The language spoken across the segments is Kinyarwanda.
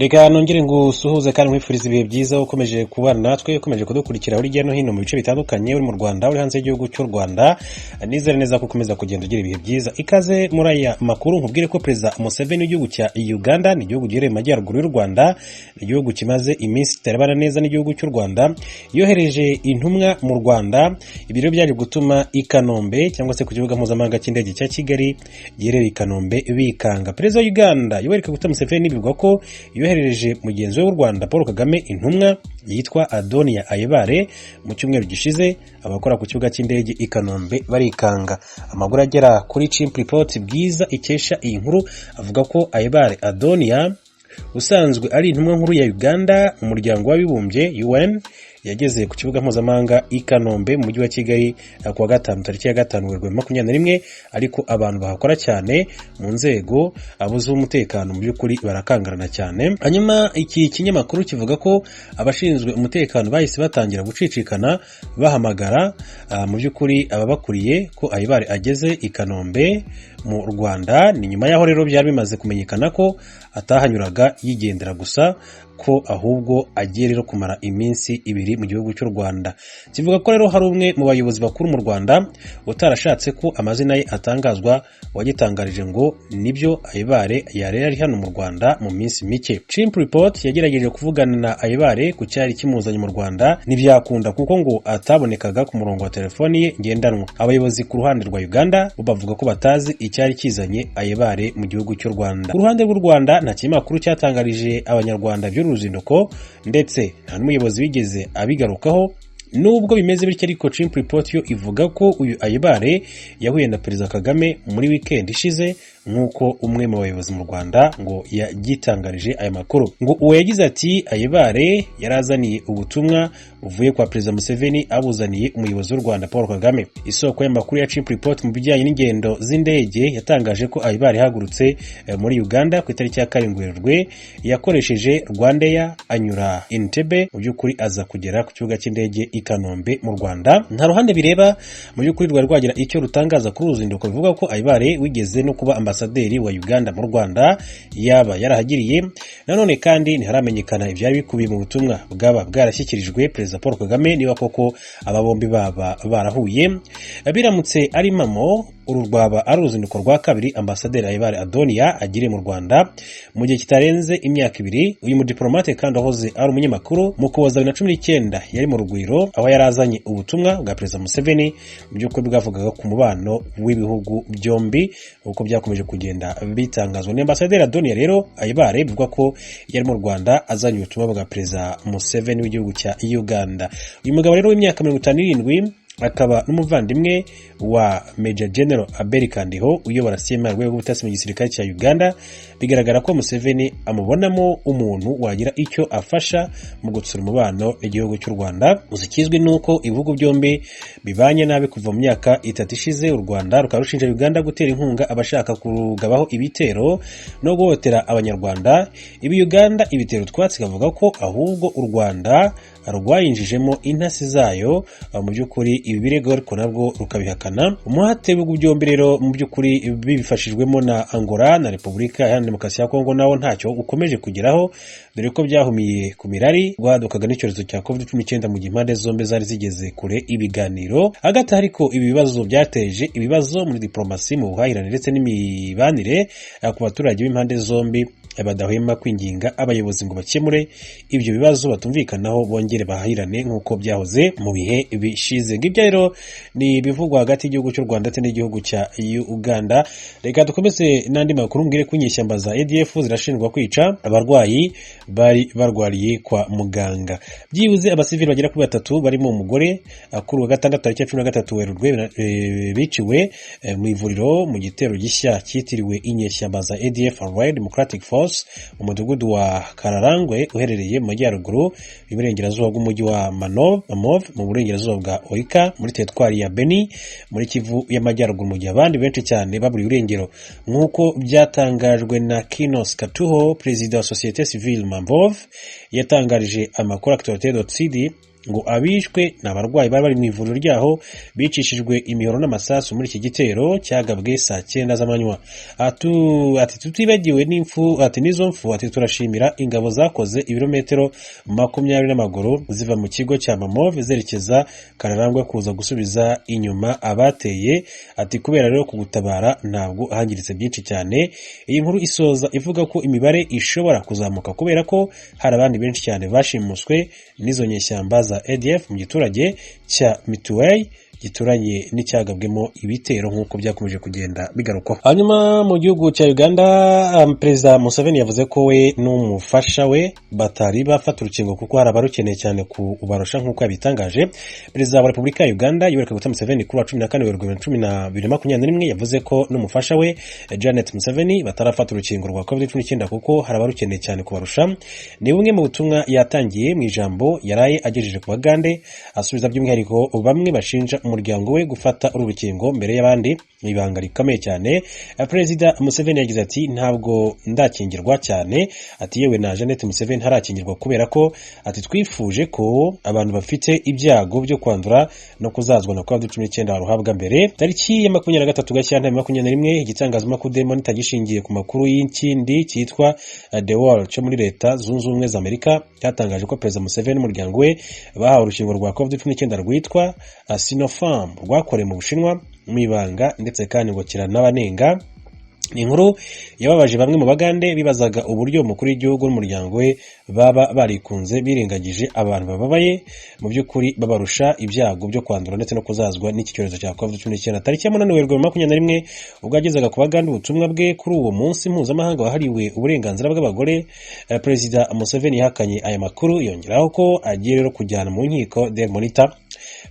Reka nongere ngusuhuze kandi nkwifuriza ibihe byiza. Ukomeje kubana natwe, ukomeje kudukurikira hirya no hino mu bice bitandukanye, uri mu Rwanda, uri hanze y'igihugu cy'u Rwanda, nizere neza ko ukomeza kugenda ugira ibihe byiza. Ikaze muri aya makuru. Nkubwire ko Perezida Museveni w'igihugu cya Uganda, ni igihugu giherereye mu majyaruguru y'u Rwanda, ni igihugu kimaze iminsi kitarabana neza n'igihugu cy'u Rwanda, yohereje intumwa mu Rwanda. Ibi rero byaje gutuma i Kanombe, cyangwa se ku kibuga mpuzamahanga cy'indege cya Kigali giherereye i Kanombe, bikanga. Perezida wa Uganda Yoweri Kaguta Museveni bivugwa ko yoherereje mugenzi we w'u Rwanda Paul Kagame intumwa yitwa Adonia Ayebare mu cyumweru gishize, abakora ku kibuga cy'indege i Kanombe barikanga. Amakuru agera kuri Chimp Report Bwiza ikesha iyi nkuru avuga ko Ayebare Adonia, usanzwe ari intumwa nkuru ya Uganda mu Muryango w'Abibumbye, UN, yageze ku kibuga mpuzamahanga i Kanombe mu mujyi wa Kigali ku wa gatanu, tariki ya 5 Werurwe 21, ariko abantu bahakora cyane mu nzego abo z'umutekano mu by'ukuri barakangarana cyane. Hanyuma iki kinyamakuru kivuga ko abashinzwe umutekano bahise batangira gucicikana, bahamagara mu by'ukuri ababakuriye ko Ayebare ageze i Kanombe mu Rwanda. Ni nyuma y'aho rero byari bimaze kumenyekana ko atahanyuraga yigendera gusa, ko ahubwo agiye rero kumara iminsi 2 mu gihugu cy'u Rwanda. Kivuga ko rero hari umwe mu bayobozi bakuru mu Rwanda utarashatse ko amazina ye atangazwa wagitangarije ngo nibyo, Ayebare yari ari hano mu Rwanda mu minsi mike. Chimp Report yagerageje kuvugana na Ayebare ku cyari kimuzanye mu Rwanda, ntibyakunda kuko ngo atabonekaga ku murongo wa telefoni ye ngendanwa. Abayobozi ku ruhande rwa Uganda bo bavuga ko batazi icyari kizanye Ayebare mu gihugu cy'u Rwanda. Ku ruhande rw'u Rwanda nta kinyamakuru cyatangarije Abanyarwanda by'uru ruzinduko, ndetse nta n'umuyobozi wigeze abigarukaho. Nubwo bimeze bityo ariko, Chimp Report yo ivuga ko uyu Ayebare yahuye na Perezida Kagame muri weekend ishize, nk'uko umwe mu bayobozi mu Rwanda ngo yagitangarije aya makuru. Ngo uwo yagize ati: "Ayebare yarazaniye ubutumwa buvuye kwa Perezida Museveni, abuzaniye umuyobozi w'u Rwanda Paul Kagame." Isoko y'amakuru ya Chimp Report mu bijyanye n'ingendo z'indege yatangaje ko Ayebare yahagurutse muri Uganda ku itariki ya 7 Werurwe, yakoresheje RwandAir, anyura Entebbe, mu by'ukuri aza kugera ku kibuga cy'indege i Kanombe mu Rwanda. Nta ruhande bireba mu by'ukuri rwari rwagira icyo rutangaza kuri uru ruzinduko bivuga ko Ayebare, wigeze no kuba ambasaderi wa Uganda mu Rwanda, yaba yarahagiriye. Nanone kandi ntiharamenyekana ibyari bikubiye mu butumwa bwaba bwarashyikirijwe Perezida Paul Kagame, niba koko aba bombi baba barahuye. Biramutse ari impamo, uru rwaba ari uruzinduko rwa kabiri ambasaderi Ayebare Adonia agiriye mu Rwanda mu gihe kitarenze imyaka 2. Uyu mudiplomate kandi wahoze ari umunyamakuru, mu Kuboza 2019 yari mu Rugwiro, aho yari azanye ubutumwa bwa Perezida Museveni, mu by'ukuri bwavugaga ku mubano w'ibihugu byombi, uko byakomeje kugenda bitangazwa. Ni ambasaderi Adonia rero Ayebare bivugwa ko yari mu Rwanda azanye ubutumwa bwa Perezida Museveni w'igihugu cya Uganda. Uyu mugabo rero w'imyaka 57 akaba n'umuvandimwe wa Major General Abel Kandiho uyobora CMI, urwego rw'ubutasi mu gisirikare cya Uganda, bigaragara ko Museveni amubonamo umuntu wagira icyo afasha mu gutsura umubano n'igihugu cy'u Rwanda. Gusa ikizwi ni uko ibihugu byombi bibanye nabi kuva mu myaka 3 ishize, u Rwanda rukaba rushinja Uganda gutera inkunga abashaka kurugabaho ibitero no guhohotera Abanyarwanda. Ibi Uganda ibitera utwatsi, ikavuga ko ahubwo u Rwanda rwayinjijemo intasi zayo. Mu by'ukuri ibi birego ariko nabwo rukabihakana. Umuhate w'ibihugu byombi rero, mu by'ukuri bibifashijwemo na Angola na Repubulika Iharanira Demokarasi ya Kongo, nawo ntacyo ukomeje kugeraho, dore ko byahumiye ku mirari rwadukaga n'icyorezo cya COVID-19, mu gihe impande zombi zari zigeze kure ibiganiro. Hagati ariko ibi bibazo byateje ibibazo muri diplomasi, mu buhahirane ndetse n'imibanire ku baturage b'impande zombi, badahwema kwinginga abayobozi ngo bakemure ibyo bibazo batumvikanaho, bongere bahahirane nk'uko byahoze mu bihe bishize. Ngibyo rero ni ibivugwa hagati y'igihugu cy'u Rwanda ndetse n'igihugu cya Uganda. Reka dukomeze n'andi makuru. Mbwire ko inyeshyamba za ADF zirashinjwa kwica abarwayi bari barwariye kwa muganga. Byibuze abasivili bagera kuri batatu barimo umugore, kuri uwa gatandatu tariki ya 13 Werurwe biciwe mu ivuriro mu gitero gishya cyitiriwe inyeshyamba za ADF, Allied Democratic Force, mu mudugudu wa Kararangwe uherereye mu majyaruguru y'uburengerazuba bw'umujyi wa Mamove, mu burengerazuba bwa Oicha, muri teritwari ya Beni, muri Kivu y'Amajyaruguru, mu gihe abandi benshi cyane baburiye irengero, nk'uko byatangajwe na Kinos Katuho, perezida wa sosiyete civile Mambove, yatangarije amakuru Actualité.cd. Ngo abishwe ni abarwayi bari bari mu ivuriro ryaho, bicishijwe imihoro n'amasasu muri iki gitero cyagabwe saa 9 z'amanywa. Ati tutibagiwe n'imfu, ati n'izo mfu, ati turashimira ingabo zakoze ibirometero 20 n'amaguru ziva mu kigo cya Mamove zerekeza Kararangwa kuza gusubiza inyuma abateye, ati kubera rero kugutabara ntabwo hangiritse byinshi cyane. Iyi nkuru isoza ivuga ko imibare ishobora kuzamuka kubera ko hari abandi benshi cyane bashimuswe n'izo nyeshyamba za ADF mu giturage cya Mituwei gituranye n'icyagabwemo ibitero, nk'uko byakomeje kugenda bigarukwaho. Hanyuma mu gihugu cya Uganda, Perezida Museveni yavuze ko we n'umufasha we batari bafata urukingo kuko hari abarukeneye cyane kubarusha, nk'uko yabitangaje. Perezida wa Repubulika ya Uganda Yoweri Kaguta Museveni kuri wa 14 Werurwe 2021 yavuze ko n'umufasha we Janet Museveni batarafata urukingo rwa COVID-19 kuko hari abarukeneye cyane kubarusha. Ni bumwe mu butumwa yatangiye mu ijambo yaraye agejeje ku Bagande, asubiza by'umwihariko bamwe bashinja umuryango we gufata uru rukingo mbere y'abandi mu ibanga rikomeye cyane. Perezida Museveni yagize ati: "Ntabwo ndakingirwa cyane," ati yewe na Janet Museveni ntarakingirwa kubera ko, ati twifuje ko abantu bafite ibyago byo kwandura no kuzazwa na COVID-19 baruhabwa mbere. Tariki ya 23 Gashyantare 21, igitangazamakuru Daily Monitor gishingiye ku makuru y'ikindi cyitwa The Wall cyo muri Leta Zunze Ubumwe za Amerika cyatangaje ko Perezida Museveni n'umuryango we bahawe urukingo rwa COVID-19 rwitwa Sinopharm rwakorewe mu Bushinwa mu ibanga, ndetse kandi ngo kiranabanenga. Ni inkuru yababaje bamwe mu Bagande bibazaga uburyo umukuru w'igihugu n'umuryango we baba barikunze birengagije abantu bababaye, mu by'ukuri babarusha ibyago byo kwandura ndetse no kuzazwa n'iki cyorezo cya COVID-19. Tariki ya 8 Werurwe 21, ubwo yagezaga ku Bagande ubutumwa bwe kuri uwo munsi mpuzamahanga wahariwe uburenganzira bw'abagore, Perezida Museveni yahakanye aya makuru, yongeraho ko agiye rero kujyana mu nkiko Daily Monitor.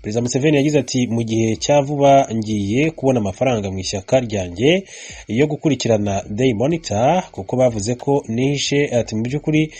Perezida Museveni yagize ati: "Mu gihe cya vuba ngiye kubona amafaranga mu ishyaka ryanjye yo gukurikirana Daily Monitor kuko bavuze ko nihishe," ati mu by'ukuri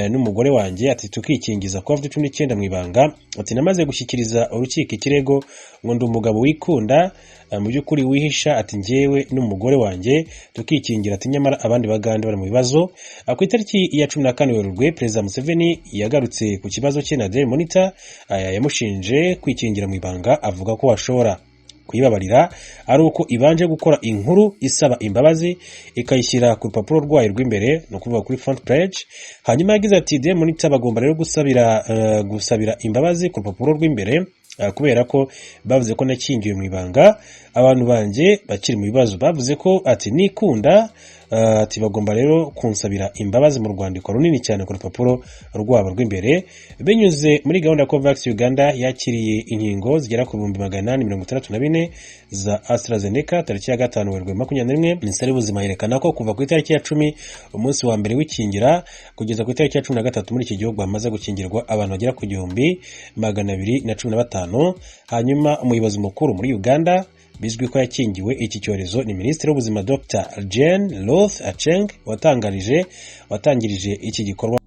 n'umugore wanjye, ati tukikingiza COVID-19 mu ibanga. Ati namaze gushyikiriza urukiko ikirego ngo ndi umugabo wikunda, mu by'ukuri wihisha, ati njyewe n'umugore wanjye tukikingira, ati nyamara abandi Bagande bari mu bibazo. Ku itariki ya 14 Werurwe, Perezida Museveni yagarutse ku kibazo cye na Daily Monitor yamushinje kwikingira mu ibanga, avuga ko ashobora kuyibabarira ari uko ibanje gukora inkuru isaba imbabazi ikayishyira ku rupapuro rwayo rw'imbere, ni ukuvuga kuri front page. Hanyuma yagize ati: "Daily Monitor bagomba rero gusabira imbabazi ku rupapuro rw'imbere kubera ko bavuze ko nakingiwe mu ibanga, abantu banjye bakiri mu bibazo. Bavuze ko," ati nikunda, ati bagomba rero kunsabira imbabazi mu rwandiko runini cyane ku rupapuro rwabo rw'imbere." Binyuze muri gahunda ya COVAX, Uganda yakiriye inkingo zigera ku 864,000 za AstraZeneca tariki ya 5 Werurwe 21. Minisiteri y'Ubuzima yerekana ko kuva ku itariki ya 10, umunsi wa mbere w'ikingira, kugeza ku itariki ya 13, muri iki gihugu hamaze gukingirwa abantu bagera ku 1,215. Hanyuma umuyobozi mukuru muri Uganda bizwi ko yakingiwe iki cyorezo ni Minisitiri w'Ubuzima Dr Jane Ruth Aceng watangirije iki gikorwa.